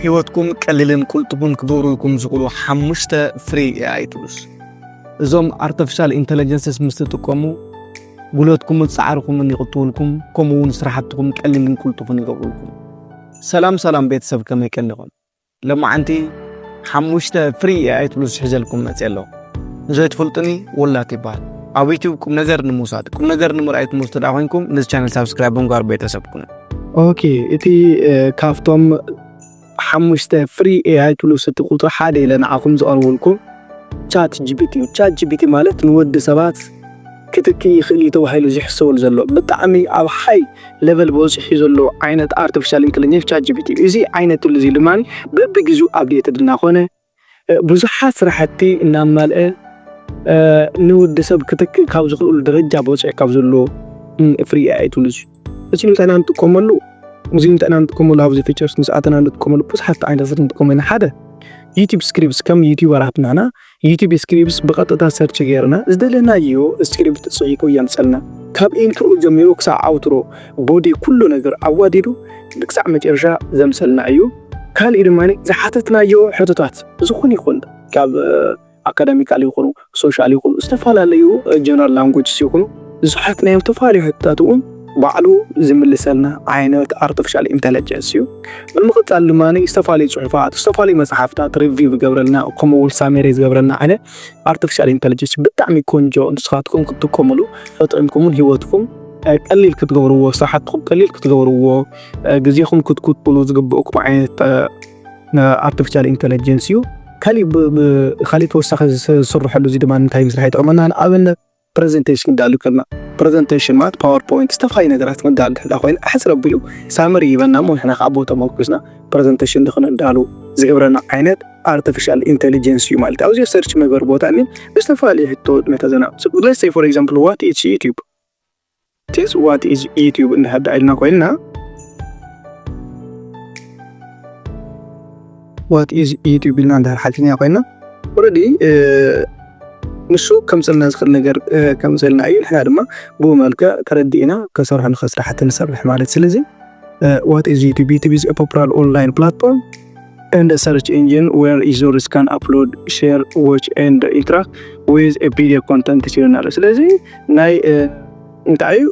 ህይወትኩም ቀሊልን ቅልጡፉን ክገብሩልኩም ዝኽእሉ ሓሙሽተ ፍሪ ኤኣይ ቱልስ። እዞም ኣርቲፊሻል ኢንተለጀንስስ ምስ ትጥቀሙ፣ ጉልበትኩምን ጻዕርኹምን ይቕጥውልኩም፣ ከምኡ እውን ስራሕትኹም ቀሊልን ቅልጡፉን ይገብሩልኩም። ሰላም ሰላም ቤተሰብ፣ ከመይ ቀኒኹም? ለማዓንቲ ሓሙሽተ ፍሪ ኤኣይ ቱልስ ሒዘልኩም መጽእ ኣለኹ። ንዘይትፈልጡኒ፣ ወላት ይበሃል። ኣብ ዩቲዩብ ቁም ነገር ንምውሳድ፣ ቁም ነገር ንምርኣይ ትመርጹ ደኣ ኮይንኩም፣ ነዚ ቻነል ሳብስክራይብ ብምግባር ቤተሰብ ኩኑ። ኦኬ፣ እቲ ካብቶም ሓሙሽተ ፍሪ ኤኣይ ቱልስ እቲ ቁፅሪ ሓደ ኢለ ንዓኹም ዘቕርበልኩም ቻት ጂፒቲ እዩ። ቻት ጂፒቲ ማለት ንወዲ ሰባት ክትክእ ይኽእል እዩ ተባሂሉ ዝሕሰበሉ ዘሎ ብጣዕሚ ኣብ ሃይ ሌቨል በፂሑ ዘሎ ዓይነት ኣርቲፊሻል ኢንተለጀንስ ቻት ጂፒቲ እዩ። እዚ ዓይነት ቱል እዚ ድማ በብግዜኡ ኣፕዴትድ እናኾነ ብዙሓት ስራሕቲ እናማልአ ንወዲ ሰብ ክትክእ ካብ ዝኽእሉ ደረጃ በፂሑ ካብ ዘሎ ፍሪ ኤኣይ ቱል እዚ እዚ ንምንታይ ኢና ንጥቀመሉ? እዚ እንታይ ኢና ንጥቀመሉ? ኣብዚ ፊቸርስ ምስ ኣተና ንጥቀመሉ ብዙሓት ዓይነታት ንጥቀመሉ ኢና። ሓደ ዩቲዩብ ስክሪፕትስ፣ ከም ዩቲዩበራት ንሕና ዩቲዩብ ስክሪፕትስ ብቐጥታ ሰርች ገይርና ዝደለናዮ ስክሪፕት ፅሒፉ የምፀልና። ካብ ኢንትሮ ጀሚሩ ክሳብ ኣውትሮ፣ ቦዲ፣ ኩሉ ነገር ኣዋዲዱ ክሳብ መጨረሻ ዘምፀልና እዩ። ካሊእ ድማ ዝሓተትናዮ ሕቶታት ዝኾነ ይኹን ካብ ኣካዳሚካል ይኹኑ፣ ሶሻል ይኹኑ፣ ዝተፈላለዩ ጀነራል ላንጉጅስ ይኹኑ ዝሓትናዮም ዝተፈላለዩ ሕቶታት እውን ባዕሉ ዝምልሰልና ዓይነት ኣርቲፊሻል ኢንተለጀንስ እዩ። ብምቕፃል ድማ ዝተፈላለዩ ፅሑፋት፣ ዝተፈላለዩ መፅሓፍታት ሪቪው ዝገብረልና ከምኡ እውን ሳሜሪ ዝገብረልና ዓይነት ኣርቲፊሻል ኢንተለጀንስ ብጣዕሚ ቆንጆ። ንስኻትኩም ክትጥቀምሉ ተጠቂምኩምን ህይወትኩም ቀሊል ክትገብርዎ፣ ስራሕትኩም ቀሊል ክትገብርዎ፣ ግዜኹም ክትቁጥብሉ ዝግብእኩም ዓይነት ኣርቲፊሻል ኢንተለጀንስ እዩ። ካሊእ ተወሳኺ ዝስርሐሉ እዚ ድማ እንታይ ምስራሕ ይጠቕመና? ንኣብነት ፕሬዘንቴሽን ክዳሉ ከልና፣ ፕሬዘንቴሽን ማለት ፓወርፖይንት ዝተፈላለዩ ነገራት ክዳሉ ድሕዳ ኮይኑ ኣሕፅር ኣቢሉ ሳመሪ ይበና እሞ ንሕና ከዓ ቦታ መርኩስና ፕሬዘንቴሽን ንክነዳሉ ዝገብረና ዓይነት ኣርቲፊሻል ኢንተለጀንስ እዩ ማለት ኣብዚ ሰርች መግበር ቦታ እኒ ብዝተፈላለዩ ሕቶ መተዘና let's say for example what is YouTube this what is YouTube እንዳሃዳ ኢልና ኮይንና what is YouTube ኢልና እንዳሃር ሓልፍና ኮይንና ኦረዲ ንሱ ከምፅልና ዝኽእል ነገር ከምፅልና እዩ። ንሕና ድማ ብኡ መልክዕ ተረዲእና ከሰርሑ ንኽእል ስራሕቲ ንሰርሕ ማለት። ስለዚ what is YouTube? YouTube is a popular online platform and a search engine where users can upload, share, watch and interact with a video content ይብለና ኣሎ። ስለዚ ናይ እንታይ እዩ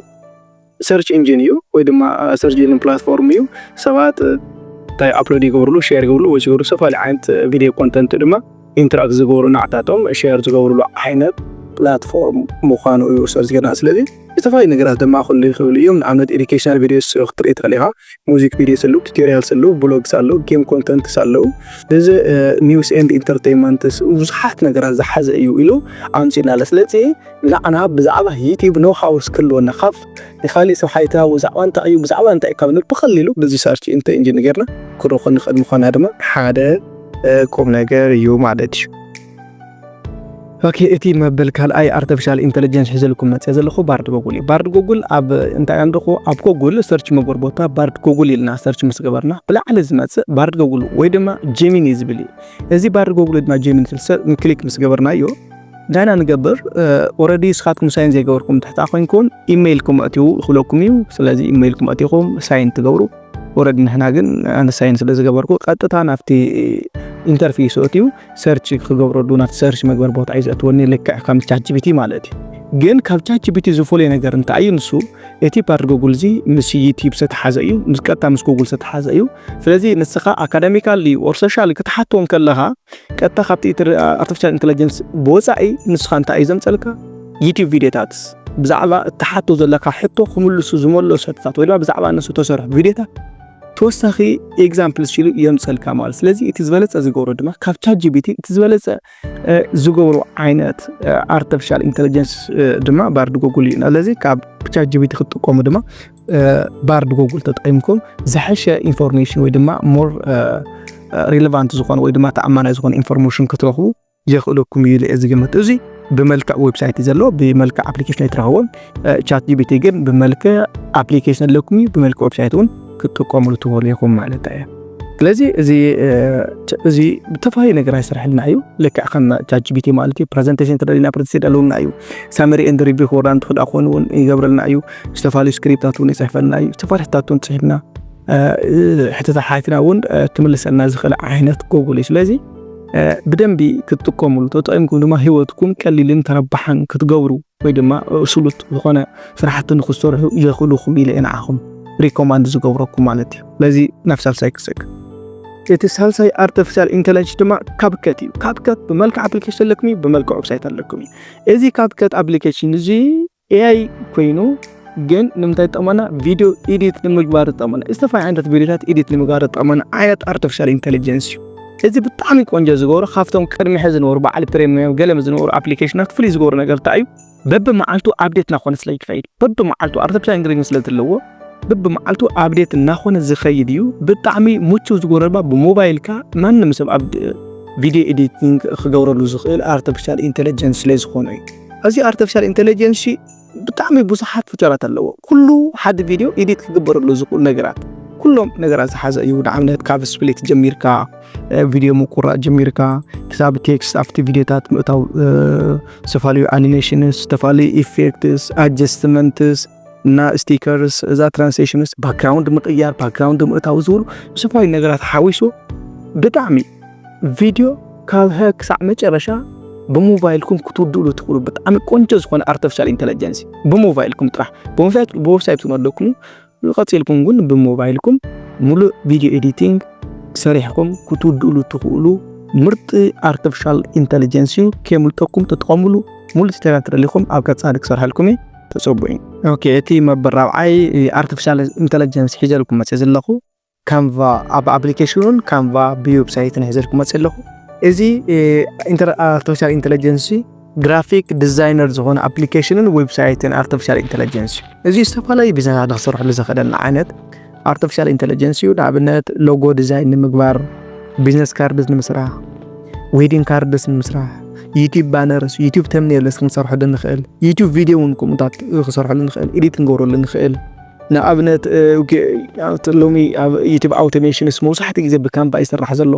ሰርች ኢንጂን እዩ ወይ ድማ ሰርች ኢንጂን ፕላትፎርም እዩ። ሰባት እንታይ ኣፕሎድ ይገብርሉ፣ ሼር ይገብርሉ፣ ወይ ይገብሩ ዝተፈላለዩ ዓይነት ቪዲዮ ኮንተንት ድማ ኢንተራክት ዝገብሩ ናዕታቶም ሼር ዝገብርሉ ዓይነት ፕላትፎርም ምዃኑ እዩ ሰርች ገና። ስለዚ ዝተፈላለዩ ነገራት ድማ ክህሉ ይኽእሉ እዮም። ንኣብነት ኤዱኬሽናል ቪዲዮስ ክትርኢ ትኽእል ኢኻ። ሙዚክ ቪዲዮስ ኣለዉ፣ ቱቶሪያልስ ኣለዉ፣ ብሎግስ ኣለዉ፣ ጌም ኮንተንትስ ኣለዉ። እዚ ኒውስ ኤንድ ኢንተርቴይንመንትስ ብዙሓት ነገራት ዝሓዘ እዩ ኢሉ ኣምፂእና ኣሎ። ስለዚ ንዓና ብዛዕባ ዩቲዩብ ኖሃውስ ክህልወና ካብ ንካሊእ ሰብ ሓይታ ብዛዕባ እንታይ እዩ ብዛዕባ እንታይ እዩ ካብ ንብል ብቐሊሉ ብዚ ሰርች ኢንተ ኢንጂን ጌርና ክንረኽቦ ንኽእል ምዃና ድማ ሓደ ቁም ነገር እዩ ማለት እዩ። ኦኬ፣ እቲ መበል ካልኣይ ኣርቲፊሻል ኢንተለጀንስ ሒዘልኩም መፅእ ዘለኹ ባርድ ጎጉል እዩ። ባርድ ጎጉል ኣብ እንታይ ንረኽቦ? ኣብ ጎጉል ሰርች መግበር ቦታ ባርድ ጎጉል ኢልና ሰርች ምስ ገበርና ብላዕሊ ዝመፅእ ባርድ ጎጉል ወይ ድማ ጀሚኒ ዝብል እዩ። እዚ ባርድ ጎጉል ወይ ድማ ጀሚኒ ክሊክ ምስ ገበርናዮ እንታይ ኢና ንገብር? ኦረዲ ንስኻትኩም ሳይን ዘይገበርኩም ትሕታ ኮይንኩም ኢሜይልኩም ኣእትዉ ክብለኩም እዩ። ስለዚ ኢሜይልኩም ኣእቲኹም ሳይን ትገብሩ። ኦረዲ ንሕና ግን ኣነ ሳይን ስለ ዝገበርኩ ቀጥታ ናብቲ ኢንተርፌስ ኣእትዩ ሰርች ክገብረሉ ናብቲ ሰርች መግበር ቦታ እዩ ዘእትወኒ ልክዕ ከም ቻት ጂፒቲ ማለት እዩ። ግን ካብ ቻት ጂፒቲ ዝፈልዮ ነገር እንታይ እዩ ንሱ እቲ ባርድ ጎጉል እዚ ምስ ዩቲዩብ ዝተተሓዘ እዩ፣ ምስ ቀጥታ ምስ ጎጉል ዝተተሓዘ እዩ። ስለዚ ንስኻ ኣካዳሚካል ኦር ሶሻል ክትሓቶ ከለኻ ቀጥታ ካብቲ ኣርቲፊሻል ኢንተለጀንስ ብወፃኢ ንስኻ እንታይ እዩ ዘምፀልካ? ዩቲዩብ ቪዲዮታት ብዛዕባ እትሓቶ ዘለካ ሕቶ ክምልሱ ዝመለሱ ሕቶታት ወይ ድማ ብዛዕባ እነሱ ተሰርሑ ቪዲዮታት ተወሳኺ ኤግዛምፕልስ ኢሉ የምፀልካ ማለት። ስለዚ እቲ ዝበለፀ ዝገብሮ ድማ ካብ ቻት ጂፒቲ እቲ ዝበለፀ ዝገብሮ ዓይነት ኣርቲፊሻል ኢንተለጀንስ ድማ ባርድ ጎጉል እዩ። ስለዚ ካብ ቻት ጂፒቲ ክትጥቀሙ ድማ ባርድ ጎጉል ተጠቂምኩም ዝሐሸ ኢንፎርሜሽን ወይ ድማ ሞር ሪሌቫንት ዝኾነ ወይ ድማ ተኣማናይ ዝኾነ ኢንፎርሜሽን ክትረኽቡ የኽእለኩም እዩ ኢለ እየ ዝግምት። እዚ ብመልክዕ ዌብሳይት እዩ ዘሎ፣ ብመልክዕ ኣፕሊኬሽን ኣይትረኽቦን። ቻት ጂፒቲ ግን ብመልክዕ ኣፕሊኬሽን ኣለኩም እዩ፣ ብመልክዕ ዌብሳይት እውን ክትጥቀሙሉ ትኽእሉ ኢኹም ማለት እየ። ስለዚ እዚ እዚ ብተፈላለዩ ነገር ኣይሰርሐልና እዩ። ልክዕ ከም ቻት ጂፒቲ ማለት እዩ። ፕሬዘንቴሽን ተደሊና ፕሬዘንቴሽን ኣለውና እዩ። ሳመሪ ኤንድ ሪቪው ክወርዳ እንትኽዳ ኮይኑ እውን ይገብረልና እዩ። ዝተፈላለዩ ስክሪፕታት እውን ይፅሕፈልና እዩ። ዝተፈላለዩ ሕታት እውን ፅሒፍና ሕተታ ሓትና እውን ትምልሰልና ዝኽእል ዓይነት ጎጉል እዩ። ስለዚ ብደንቢ ክትጥቀሙሉ ተጠቂምኩም ድማ ህይወትኩም ቀሊልን ተረባሕን ክትገብሩ ወይ ድማ ስሉጥ ዝኾነ ስራሕቲ ንክትሰርሑ የኽእሉኹም ኢለ ንዓኹም ሪኮማንድ ዝገብረኩም ማለት እዩ። ስለዚ ናብ ሳልሳይ ክሰግ እቲ ሳልሳይ ኣርቲፊሻል ኢንቴሊጀንስ ድማ ካብከት እዩ። ካብከት ብመልክዕ ኣፕሊኬሽን ኣለኩም እዩ፣ ብመልክዕ ዌብሳይት ኣለኩም እዩ። እዚ ካብከት ኣፕሊኬሽን እዚ ኤኣይ ኮይኑ ግን ንምንታይ ይጠቕመና? ቪዲዮ ኤዲት ንምግባር ይጠቕመና። ዝተፈላለዩ ዓይነት ቪዲዮታት ኤዲት ንምግባር ይጠቕመና ዓይነት ኣርቲፊሻል ኢንቴሊጀንስ እዩ። እዚ ብጣዕሚ ቆንጆ ዝገብሮ ካብቶም ቅድሚ ሕዚ ዝነበሩ በዓል ፕሪሚየም ገለ ዝነበሩ ኣፕሊኬሽናት ፍሉይ ዝገብሩ ነገር እንታይ እዩ? በብመዓልቱ ኣፕዴት እናኾነ ስለ ይኸይድ፣ በብመዓልቱ ኣርቲፊሻል ኢንቴሊጀንስ ስለ ዘለዎ በብመዓልቱ ኣፕዴት እናኾነ ዝኸይድ እዩ። ብጣዕሚ ምቹው ዝገብሮ ድማ ብሞባይልካ ማንም ሰብ ኣብ ቪዲዮ ኤዲቲንግ ክገብረሉ ዝኽእል ኣርቲፊሻል ኢንቴሊጀንስ ስለ ዝኾነ እዩ። እዚ ኣርቲፊሻል ኢንቴሊጀንስ ብጣዕሚ ብዙሓት ፊቸራት ኣለዎ። ኩሉ ሓደ ቪዲዮ ኤዲት ክግበረሉ ዝኽእል ነገራት፣ ኩሎም ነገራት ዝሓዘ እዩ። ንኣብነት ካብ ስፕሊት ጀሚርካ፣ ቪዲዮ ምቁራፅ ጀሚርካ ክሳብ ቴክስት ኣብቲ ቪዲዮታት ምእታው፣ ዝተፈላለዩ ኣኒሜሽንስ፣ ዝተፈላለዩ ኢፌክትስ፣ ኣጀስትመንትስ እና ስቲከርስ፣ እዛ ትራንስሌሽንስ፣ ባክግራውንድ ምቕያር፣ ባክግራውንድ ምእታው ዝብሉ ዝተፈላለዩ ነገራት ሓዊሱ ብጣዕሚ ቪዲዮ ካብ ሀ ክሳዕ መጨረሻ ብሞባይልኩም ክትውድእሉ ትኽእሉ ብጣዕሚ ቆንጆ ዝኾነ ኣርቲፊሻል ኢንቴሊጀንስ ብሞባይልኩም ጥራሕ። ብሞባይል ብዌብሳይት እውን ኣለኩም። ቀፂልኩም ግን ብሞባይልኩም ሙሉእ ቪዲዮ ኤዲቲንግ ሰሪሕኩም ክትውድእሉ ትኽእሉ ምርጢ ኣርቲፊሻል ኢንቴሊጀንስ እዩ። ከየምልጠኩም ተጥቀሙሉ። ሙሉእ ቱቶሪያል ተደሊኹም ኣብ ቀፃሊ ክሰርሐልኩም እዩ። ተፀቡኝ። ኦኬ፣ እቲ መበል ራብዓይ ኣርቲፊሻል ኢንቴሊጀንስ ሒዘልኩም መፅእ ዘለኹ ካንቫ፣ ኣብ ኣፕሊኬሽኑን ካንቫ ብዌብሳይትን ሒዘልኩም መፅእ ኣለኹ። እዚ ኣርቲፊሻል ኢንቴሊጀንስ ግራፊክ ዲዛይነር ዝኾነ ኣፕሊኬሽንን ዌብሳይትን ኣርቲፊሻል ኢንቴሊጀንስ እዩ። እዚ ዝተፈላለዩ ቢዝነሳት ንክሰርሐሉ ዘኽእለና ዓይነት ኣርቲፊሻል ኢንቴሊጀንስ እዩ። ንኣብነት ሎጎ ዲዛይን ንምግባር፣ ቢዝነስ ካርድስ ንምስራሕ፣ ዌዲንግ ካርድስ ንምስራሕ፣ ዩቲዩብ ባነርስ፣ ዩቲዩብ ተምኔልስ ክንሰርሐሉ ንኽእል፣ ዩቲዩብ ቪዲዮ እውን ከምኡታት ክሰርሐሉ ንኽእል፣ ኤዲት ክንገብረሉ ንኽእል። ንኣብነት እ፣ ኦኬ፣ ኣብቲ ሎሚ ኣብ ዩቲዩብ ኣውቶሜሽንስ መብዛሕትኡ ግዜ ብካንቫ ይስራሕ ዘሎ።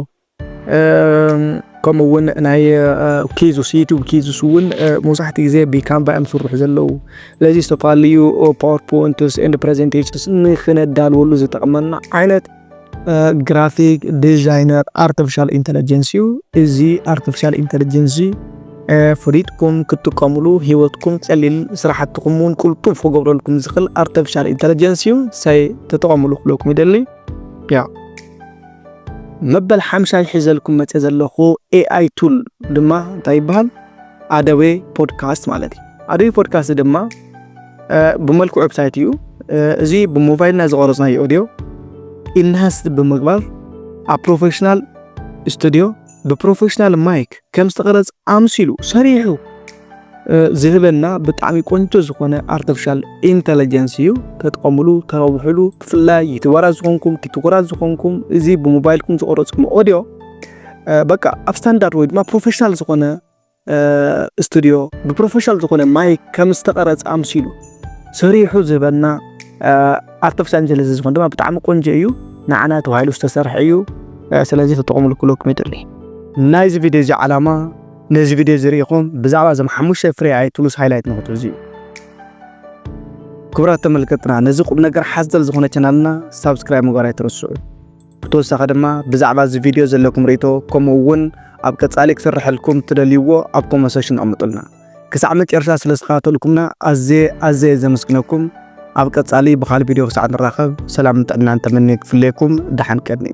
እም፣ ከምኡ እውን ናይ እ፣ ኪዙስ፣ ዩቲዩብ ኪዙስ እውን እ፣ መብዛሕትኡ ግዜ ብካንቫ እዮም ዝስርሑ ዘለዉ። ስለዚ ዝተፈላለዩ ፓወርፖይንትስ ኤንድ ፕሬዘንቴሽንስ ንክነዳልወሉ ዝጠቕመና ዓይነት እ፣ ግራፊክ ዲዛይነር ኣርቲፊሻል ኢንቴሊጀንስ እዩ። እዚ ኣርቲፊሻል ኢንቴሊጀንስ እ፣ ፈሊጥኩም ክትጥቀሙሉ ህይወትኩም ቀሊል፣ ስራሕትኩም እውን ቅልጡፍ ክገብረልኩም ዝኽእል ኣርቲፊሻል ኢንቴሊጀንስ እዩ። ሳይ ተጠቐሙሉ ክብለኩም ይደሊ። ያ መበል ሓምሻይ ሒዘልኩም መፅእ ዘለኹ ኤኣይ ቱል ድማ እንታይ ይበሃል? ኣደቤ ፖድካስት ማለት እዩ። ኣደቤ ፖድካስት ድማ እ፣ ብመልክዑ ዌብሳይት እዩ። እ፣ እዚ ብሞባይልና ዝቐረፅናዮ ኦዲዮ ኢንሃንስድ ብምግባር ኣብ ፕሮፌሽናል ስቱዲዮ ብፕሮፌሽናል ማይክ ከም ዝተቐረፅ ኣምሲሉ ሰሪሑ እ፣ ዝህበና ብጣዕሚ ቆንጆ ዝኾነ ኣርቲፊሻል ኢንተለጀንስ እዩ። ተጥቀሙሉ፣ ተረብሕሉ። ብፍላይ ዩቱበራት ዝኾንኩም፣ ቲክቶከራት ዝኾንኩም፣ እዚ ብሞባይልኩም ዝቐረፅኩም ኦዲዮ እ፣ በቃ ኣብ ስታንዳርድ ወይ ድማ ፕሮፌሽናል ዝኾነ እ፣ ስቱዲዮ ብፕሮፌሽናል ዝኾነ ማይክ ከም ዝተቐረፀ ኣምሲሉ ሰሪሑ ዝህበና እ፣ ኣርቲፊሻል ኢንተለጀንስ ዝኾነ ድማ ብጣዕሚ ቆንጆ እዩ። ንዓና ተባሂሉ ዝተሰርሐ እዩ። እ፣ ስለዚ ተጠቐሙሉ ክብለኩም ይደሊ። ናይዚ ቪድዮ እዚ ዓላማ ነዚ ቪድዮ እዚ ርኢኹም ብዛዕባ እዞም ሓሙሽተ ፍሪ ኤኣይ ቱልስ ሃይላይት ንክትሕዙ እዩ። ክቡራት ተመልከትና፣ ነዚ ቁም ነገር ሓዘል ዝኾነ ቻናልና ሳብስክራይብ ምግባር ኣይትረስዑ። ብተወሳኺ ድማ ብዛዕባ እዚ ቪድዮ ዘለኩም ርእይቶ፣ ከምኡ እውን ኣብ ቀጻሊ ክስርሐልኩም ትደልይዎ ኣብ ኮመንት ሰክሽን ኣቕምጡልና። ክሳዕ መጨረሻ ስለ ዝተኸታተልኩምና ኣዝየ ኣዝየ ዘመስግነኩም። ኣብ ቀጻሊ ብኻልእ ቪድዮ ክሳዕ ንራኸብ ሰላምን ጥዕናን ተመንየ ክፍለየኩም። ደሓን ቀኒ።